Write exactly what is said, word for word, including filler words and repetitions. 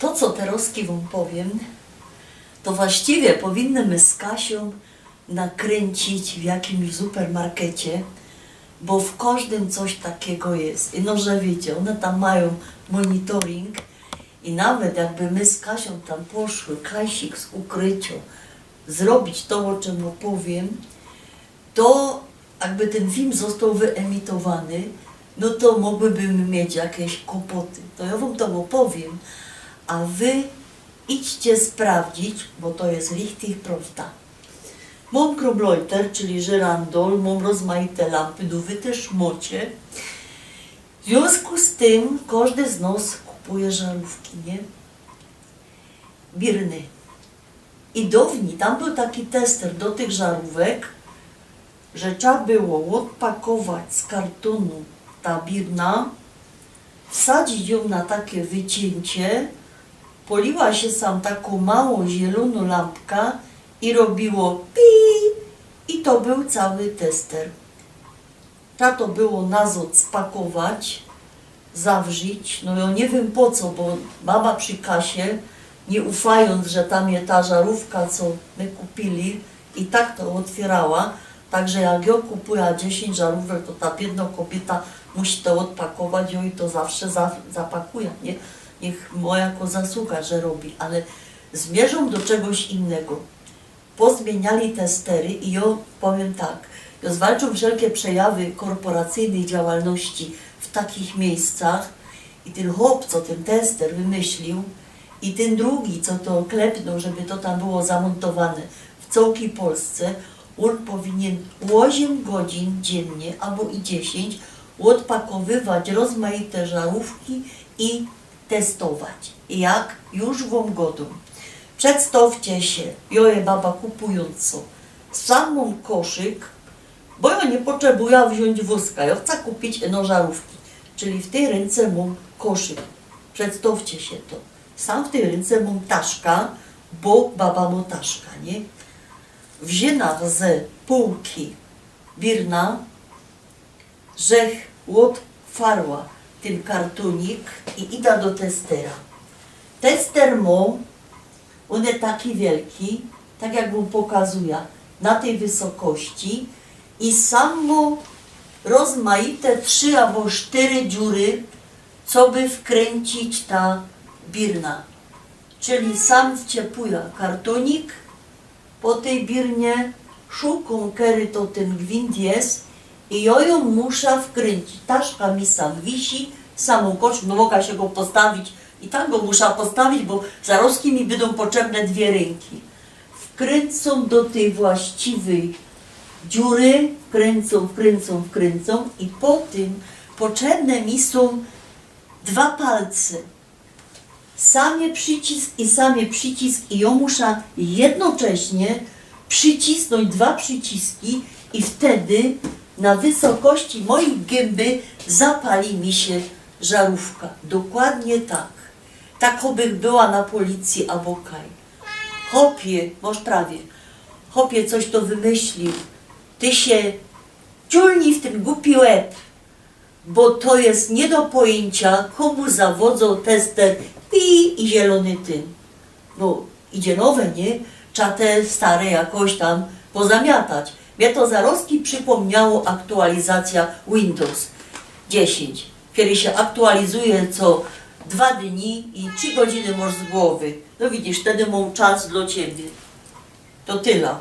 To, co terŏzki wōm powiym, to właściwie powinny my z Kasiōm nakryńcić w jakimś supermarkecie, bo w kożdym coś takigo je. I no, że wiycie, ône tam majōm monitoring i nawet jakby my z Kasiōm tam poszły, Kasik z ukryciŏ, zrobić to, ô czym opowiym, to jakby tyn film ôstoł wyemitowany, no to mogłyby my mieć jakeś kłopoty. To jŏ wōm to opowiym, a wy idźcie sprawdzić, bo to je richtig prŏwda. Mōm Kronleuchter, czyli żyrandol, mōm rozmajte lampy, no wy tyż mŏcie. W zwiōnzku z tym kożdy z nŏs kupuje żarōwki, niy? Birny. I dŏwnij tam bōł taki tester do tych żarōwek, że trzeba było ôdpakować z kartōnu ta birna, wsadzić jōm na take wyciyncie, pŏliła sie sam takŏ małŏ zielōnŏ lampka i robiło pi, i to bōł cały tester. Trzeba to było nazŏd spakować, zawrzić. No jŏ niy wiym po co, bo baba przi kasie, niy ufajōnc, że tam je ta żarōwka, co my kupili, i tak to ôtwiyrowa. Tak że jak jŏ kupuja dziesiyńć żarōwek, to ta biydnŏ kobiyta musi to ôdpakować, jŏ i to zawsze za, zapakuje, niy? Niych mŏ jako zasługa, że robi, ale zmiyrzōm do czegoś innego. Pozmiyniali te stery i jŏ powiym tak, jŏ zwalczōm wszelkie przejawy korporacyjnyj działalności w takich miyjscach i tyn chop, co tyn tester wymyślił, i tyn drugi, co to klepnōł, żeby to tam było zamōntowane, w cołkij Polsce, ôn powinien ôziym godzin dziynnie abo i dziesiyńć ôdpakowywać rozmajte żarōwki i testować. Jak już wōm godōm. Przedstŏwcie sie, jŏ je baba kupujōnco. Sam mōm koszyk, bo jŏ niy potrzebuja wziōńć wōzka. Jŏ chca kupić ino żarōwki. Czyli w tyj rynce mōm koszyk. Przedstŏwcie sie to. Sam w tyj rynce mōm taszka, bo baba mŏ taszka, niy? Wziyna ze pōłki birna, żech ôtwarła tyn kartōnik i ida do testera. Tester mŏ, ôn je taki wielki, tak jak wōm pokazuja, na tyj wysokości i sam mŏ rozmajte trzi abo sztyry dziury, coby wkryńcić ta birna. Czyli sam wciepuja kartōnik po tyj birnie, szukōm, kery to tyn gwint je i jŏ jōm musza wkryńcić. Taszka mi sam wisi, sam mōm koszyk, no moga sie go postawić i tak go musza postawić, bo zarŏzki mi bydōm potrzebne dwie rynki. Wkryńcōm do tyj właściwyj dziury, wkryńcōm, wkryńcōm, wkryńcōm i po tym potrzebne mi sōm dwa palce. Sam je przycisk i sam je przycisk i jŏ musza jednocześnie przycisnōńć dwa przyciski i wtedy na wysokości mojij gymby zapali mi sie żarōwka. Dokładnie tak. Tak chopych była na policji abo kaj. Chopie, mŏsz prawie. Chopie coś to wymyślił. Ty sie ciulnij w tyn gupi łeb. Bo to je niy do pojyńcia, komu zawŏdzōm tester pi i zielōny tyn. No, idzie nowe, niy? Trza te stare jakoś tam pozamiatać. Mie to zarŏzki przipōmniało aktualizacyjŏ Windows dziesiyńć, kery sie aktualizuje co dwa dni i trzi godziny mŏsz z głowy. No widzisz, wtedy mōm czas dlŏ ciebie. To tela.